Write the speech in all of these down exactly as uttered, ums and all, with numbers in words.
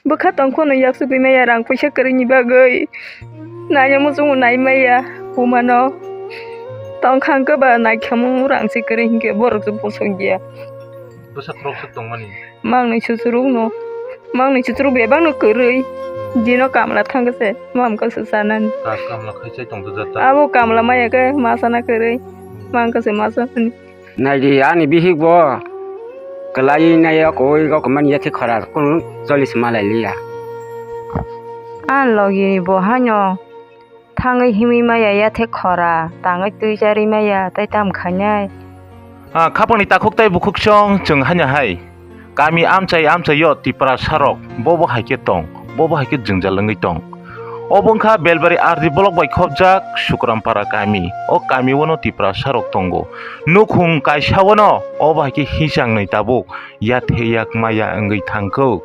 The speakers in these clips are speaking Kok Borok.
Bwkha tong phano yaksugwi maya rang puisa kwrwini bagwi. Naina muchungo nai maya bumano. Tongkha hwnkhe ba naikhamu rang se kwrwi hinkhe borok se bosong ya. Bwsa khoroksa tongmani. Mangnwi susurukno. Mangnwi susuruk bebakno kwrwi. Dino kamla thangkhe se mamkha se chanani. Ka-, kamla khai chai tongtwjak ta. Abo kamla maya khe masana kwrwi. Mangkha se masanani. Naidi ani bihik bo kwlai nai o koi o kwmani yathai khora kunu choli se malai liya. Ani logi bo haino thangwi himwi maya yathai khora tangwi twi charwi maya tei tam khainai. Ah, khapangni takhuk tei bukhuk song chwng haino hai. Kami amchai amchai o Tiprasa rok bobo hai khe tong, bobo hai khe jwngjal wngwi tong. Obo wngkha Belbari R D block bai khopjak Sukrampara kami. O kami o no Tiprasa rok tongo. Nukhung kaisa o no obo hai khe hisang nwi tabuk yathai yak maya wngwi thangkho.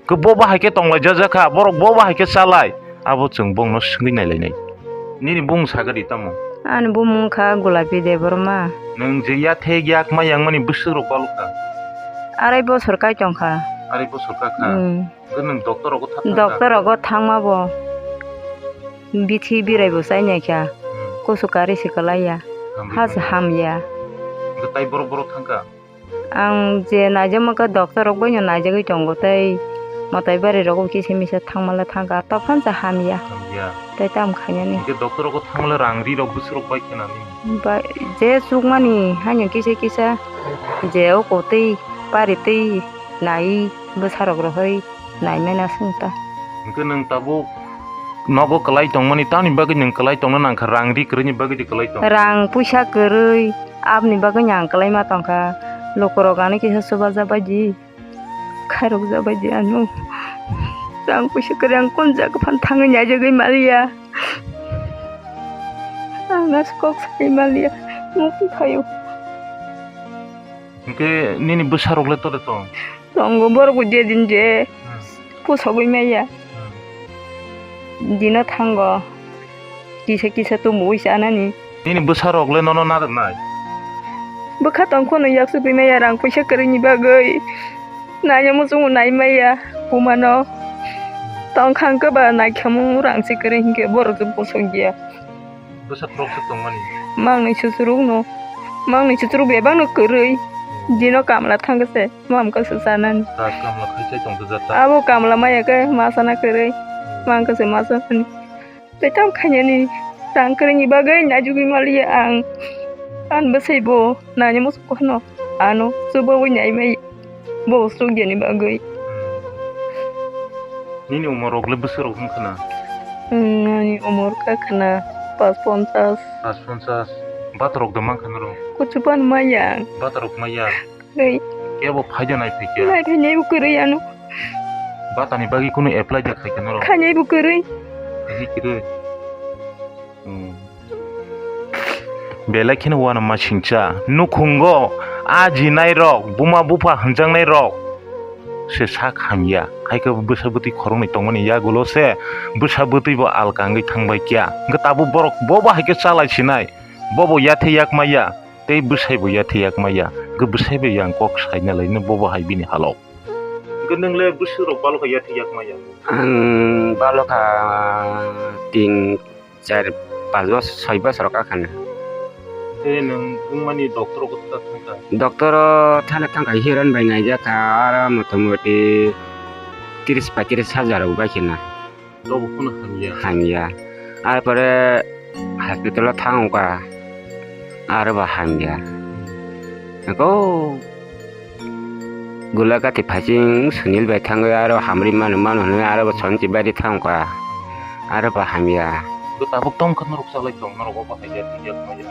Khe bobo hai khe tonglaijak kha, borok bobo hai khe chalai. Abo chwng bongno swngwi nailainai. Nini bumung sagadi tamo? Ani bumung wngkha Gulapi Debbarma. Nwng je yathai yak maya wngmani bwswk rok balukha? Arai bosor kai tongkha. Arai bosor kakha? Hmm. Hwnkhe nwng doctor rogo thang thangkha? Doctor rogo thangma bo bithi birai bo chainai kha. Hmm. Kusu kari se kwlaiya. Hamya. Has hamya. Hwnkhe tai borok borok thangkha? Ang je naijakma khe doctor rok bai no naijagwi tongo tei mwtai bari rogo kisa misa thangmale thangkha, tophan se hamya. Hamya. Tei tamo khainani. Hwnkhe doctor rogo thangmale rang ri rok bwswk rok bai khe nani? Ba-, je chukmani haino kisa kisa je o kotwi pari twi nai bwsarok rohoi naimani aswk ta. Hwnkhe nwng tabuk nogo kwlai tongmani, tamni bagwi nwng kwlai tongna nangkha, rang ri kwrwini bagwi de kwlai tong? Rang puisa kwrwi, aboni bagwi ang kwlai ma tongkha. Lukurok ano kisa chubajabaidi, khairokjabaidi ano. Rang puisa kwrwi ang kunu jaga phano thangwi naijagwi maliya. Ang aswk kok sai maliya, muktwi phaio. Hwnkhe nini bwsarok le tore tong? Tongo, borok bo je din je Hmm. Pusogwi maya. Hmm. Dino thango. Kisa kisa tumui chanani. Nini bwsarok le nono narwknai? Bwkha tong phano yaksugwi maya rang puisa kwrwini bagwi. Naina muchungo nai maya bumano. Tongkha hwnkhe ba naikhamu rang se kwrwi hinkhe borok se bosong ya. Bwsa khoroksa tongmani. Mangnwi susurukno, mangnwi susuruk bebakno kwrwi. Hmm. Dino kamla thangkhe se, mamkha se chanani. Ta kamla khai chai tongtwjak ta. Abo kamla maya khe masana kwrwi, Hmm. Mangkha se masanani. Tei tam khainani, rang kwrwini bagwi naijagwi maliya ang. Ani bwsai bo, naina muchungo phano, ano chubawi nai maya. Bo suk yani bagwi. Nini umor rok le bwswk rok wng khna? Hmm, ani umor kha khna pas ponchas. Pas ponchas. Bata rok da mang khna rok? Kuchupan maya. Bata rok maya. Kwrwi. Kebo phai da nai phai khe? Nai phai nai bo kwrwi ano. Bata ni bagwi kunu apply da khai khna rok? Khainai bo kwrwi. Khainai kwrwi. Hmm. Belai kheno uanama singcha. Nukhungo ajinai rok, buma bupha hwnjaknai rok se sak hamya. Hai khe bwsa bwtwi khoroknwi tongmani yagulo se bwsa bwtwi bo alka wngwi thangbai kya. Hwnkhe tabuk borok bobo hai khe chalai sinai. Bobo yathai yak maya, tei bwsai bo yathai yak maya. Hwnkhe bwsai bai yang kok saina laino bobo hai bini halok. Hwnkhe nwng le bwswk rok balokha yathai yak maya? Ang balokha tin char, pas bosor, soi bosor wngkha khana. Tei nwng wngmani doctor o kwthang thangkha? Doctor o thana thangkha, heroin bai naijak kha, aro motamoti tris paitris hajar rok bai khna. Tobo phano hamya? Hamya. Ar pore hospital o thang wngkha, aro bo hamya. Eko Gulagati phaiching Sunil bai thangwi aro hamri mano mano hwnwi aro bo Sonchi bai thangkha, aro bo hamya. Bo tabuk tongkha norok chalai tong, norok obo hai ya, ya, ya.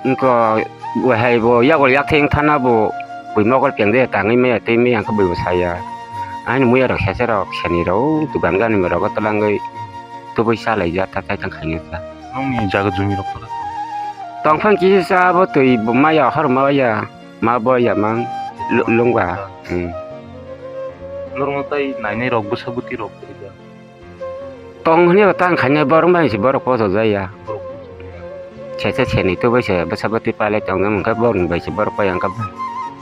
Wngkha, bo hai bo yagol yakthai wngthana bo bui mokol pengde tangwi maya tei maya wngkha bui bo saya. Ani muya rok sese rok seni rok dugan gani rok twlangwi tubui chalai ja ta tai tang khaina ta. Nongni jaga jumi rok tong? Tongphang kisa bo twi bo maya hor maya. Ma bo ya mang lu-, lungba. Hmm. Norokno tai nainai rok bwsa bwtwi rok kwrwi da? Tong hwnwi bo tang khainai borok bai se borok poso jaya. Borok poso jaya. Sese seni tu bai se bwsa bwtwi palai tong wngkha borok bai se borok pai wngkha.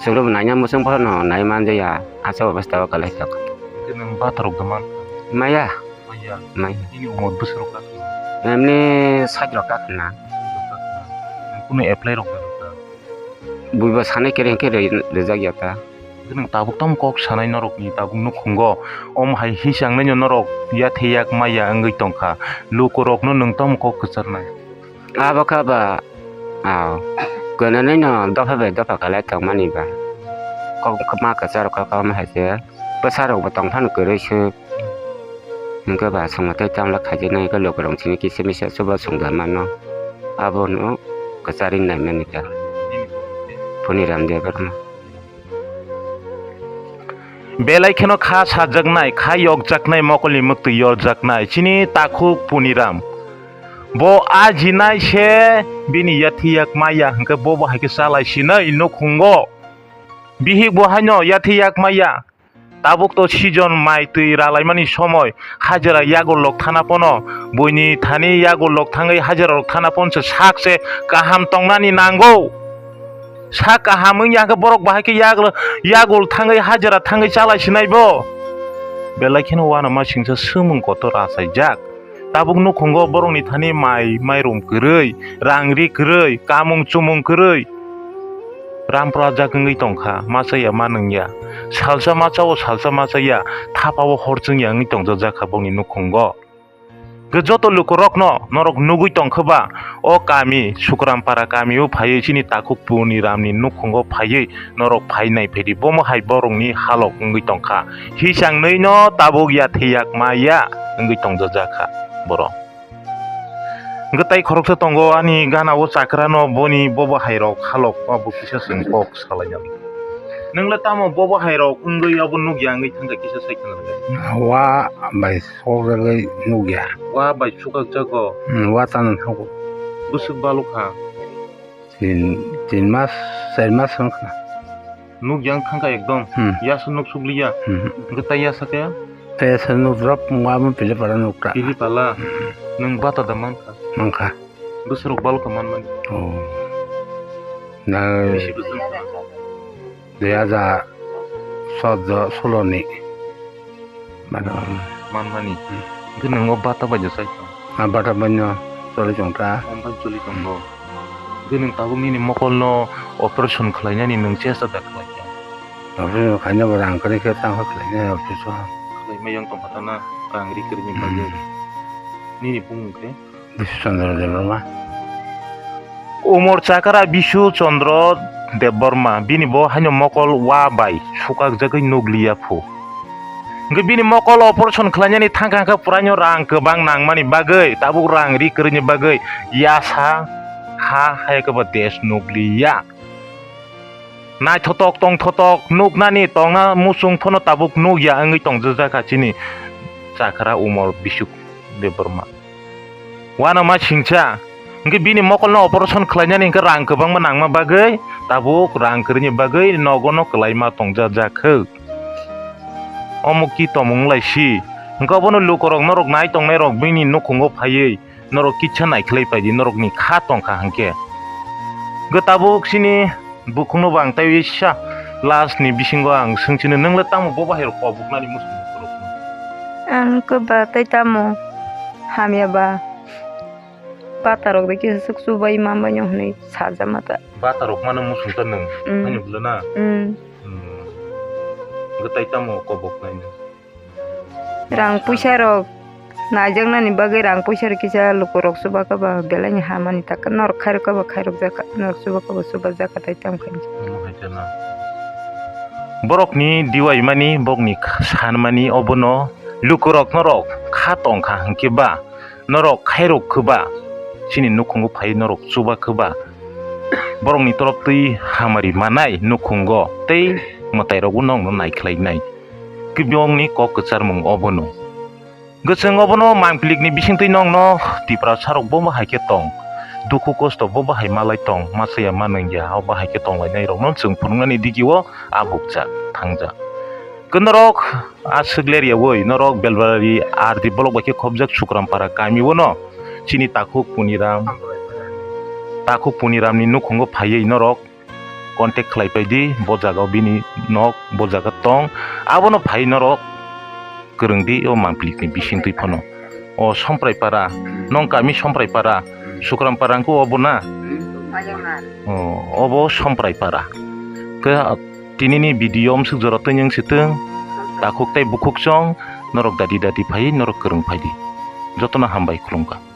Chwngno bo naina muchung phano nai man jaya. Asa obostha o kwlai tong. Nwng bata rok da man? Maya. Maya. Maya. Nini umor bwswk rok kha? Emni sait rok kha khna. Nwng kunu apply rok da rwkha? Buiba sanai kere hwnkhe ri-, rijak ya ta. Nwng tabuk tamo kok sanai norokni tabuk nukhungo. Om hai hisang nai norok yathe yak maya wngwi tongkha. Lukurokno nwng tamo kok kwcharnai? Abo kha ba, ah, gwnanwino dopha bai dopha khalai tongmani ba. Kok ma kwcharo kha kha ma hai se. Bwsarokbo tongphano kwrwi se. Hwnkhe ba chwngno tei tamla khaijaknai hwnkhe lukurok chini kisa misa chuba chwng da mano. Abono kwcharwi naimani kha. Poniram Debbarma. Belai kheno kha sajaknai, kha yokjaknai, mokolni mwktwi yorjaknai chini takhuk Poniram. Bo ajinai se bini yathiyak maya hwnkhe bobo hai khe chalai sinai nukhungo. Bihik bo haino yathiyak maya. Tabuk to season mai twi ralaimani somoi, hajira yagul lok thana pono, buini thani yagul lok thangwi hajira rok thana pon se sak se kaham tongnani nango. Sak kaham wngya khe borok bahai khe yagul, yagul thangwi hajira thangwi chalai sinai bo. Belai kheno uanama singsa swmwng kotor achaijak. Tabuk nukhungo borokni thani mai, mairum kwrwi, rang ri kwrwi, kamung chumung kwrwi. Ram projak wngwi tongkha, ma chaya ma nungya. Salsa ma chao, salsa ma chaya, thapao hor chwngya wngwi tongjak jakha bongni nukhungo. Hwnkhe joto lukurokno norok nugwi tongkha ba, o kami, Sukram para kamio phaiwi chini takhuk Poniramni nukhungo phaiwi norok phai nai phaidi, bomo hai borokni halok wngwi tongkha. Hisang nwi no tabuk ya thwiyak ma ya wngwi tongjak jakha borok. Hwnkhe tai khoroksa tongo ani gana o chakra no boni bobo hai rok halok abo kisa chwng kok salainani. Nwng le tamo bobo hai rok wngwi abo nukya wngwi thangkha kisa sai khna rwdi. Wa bai sokjagwi nukya. Wa bai sukakjago. Hmm, wa tano thango. Bwswk balukha. Tin, tin mas, char mas wngkha. Nuk yang thangkha ekdom. Hmm. Yasa nuk sukliya. Hmm. Hwnkhe tai yasa khe? Tai yasa nuk drop, mungma pili pala nuk ta. Pili pala. Hmm. Nwng bata da mankha? Mankha. Bwswk rok balokha manmani? Oh. Na bisi bwswk wngkha? Dui hajar soddo, solo ni. Bata manmani. Manmani. Hmm. Hwnkhe nwng o bata bai da sai kha? Ah, bata bai no choli tong ta. Om bai choli tongo. Hwnkhe nwng tabuk nini mokol no operation khlainani nwng chesta da khlai kha? Operation khlaina bo rang kwrwi khe tang kha khlainai office o. Khlaimai yang tong kha ta na rang ri kwrwini bagwi. Hmm. Nini bumung khe? Bisu Chandra Debbarma. Umor chakra Bisu Chandra Debbarma, bini bo haino mokol wa bai sukakjagwi nukliya phu. Hwnkhe bini mokol operation khlainani thangkha hwnkhe puraino rang kwbang nangmani bagwi, tabuk rang ri kwrwini bagwi yasa ha hai khe bo desh nukliya. Naithotok tongthotok nuknani tongna muchung phano tabuk nukya wngwi tongjak jakha chini chakra Umor Bisu Debbarma. Uanama singcha, hwnkhe bini mokolno operation khlainani hwnkhe rang kwbangma nangma bagwi, tabuk rang kwrwini bagwi nogono kwlaima tongjak jakha. Omo ki tomung lai si, hwnkhe obono lukurok norok nai tongnai rok bini nukhungo phaiwi norok kisa naikhlai paidi, norokni kha tongkha hwnkhe. Hwnkhe tabuk chini bukhukno bo ang taiwi sa last ni bisingo ang swngchino, nwng le tamo bo bahai rok koboknani muchung rok? Ang khe ba tei tamo hamya ba. Bata rok de kisa swk chubai manbai no hinwi sajama ta. Bata rok mano muchung ta nwng? Mm. Haino bwle na? Mm. Mm. Hwnkhe tai tamo kobok nai nwng? Rang puisa rok naijaknani bagwi rang puisa rok kisa luku rok chuba kha ba belai ni hamani ta khe norok khairok kha ba khairok jak kha, norok chuba kha ba chuba jak kha tai tamo khe. Omo hai khe na. Borokni diwaimani, bokni kha-, sanmani obono lukurok norok kha tongkha hwnkhe ba, norok khairok khe ba, chini nukhungo phai norok chuba khe ba, borokni torop twi hamari manai nukhungo tei mwtairokbo nokno naikhlainai. Kibiyongni kok kwcharmung obono. Gachwng obono mangplikni bisingtwi nokno Tiprasarok bo bahai khe tong. Dukhu kosto bo bahai malai tong, machaya manwngya, o bahai khe tonglainairokno chwng phunuknani digio abukjak thangjak. Khe norok aswk leryaui norok Belbari R D block bai khe khobjak Sukrampara kamio no chini takhuk Puniram, takhuk Puniramni nukhungo phaiwi norok contact khlai paidi, bo jaga o bini nok bo jaga tong, abono phai norok kwrwng di o mangpili ni bising twi phano. O Somprai para, nong kami Somprai para, Sukram para wngkha obo na? O, obo Somprai para. Khe, ah, tinini video amsuk jora twi wng si twng, takhuk tei bukhuk chong, norok dadi dadi phai, norok kwrwng phai di. Jotono hambai khulumkha.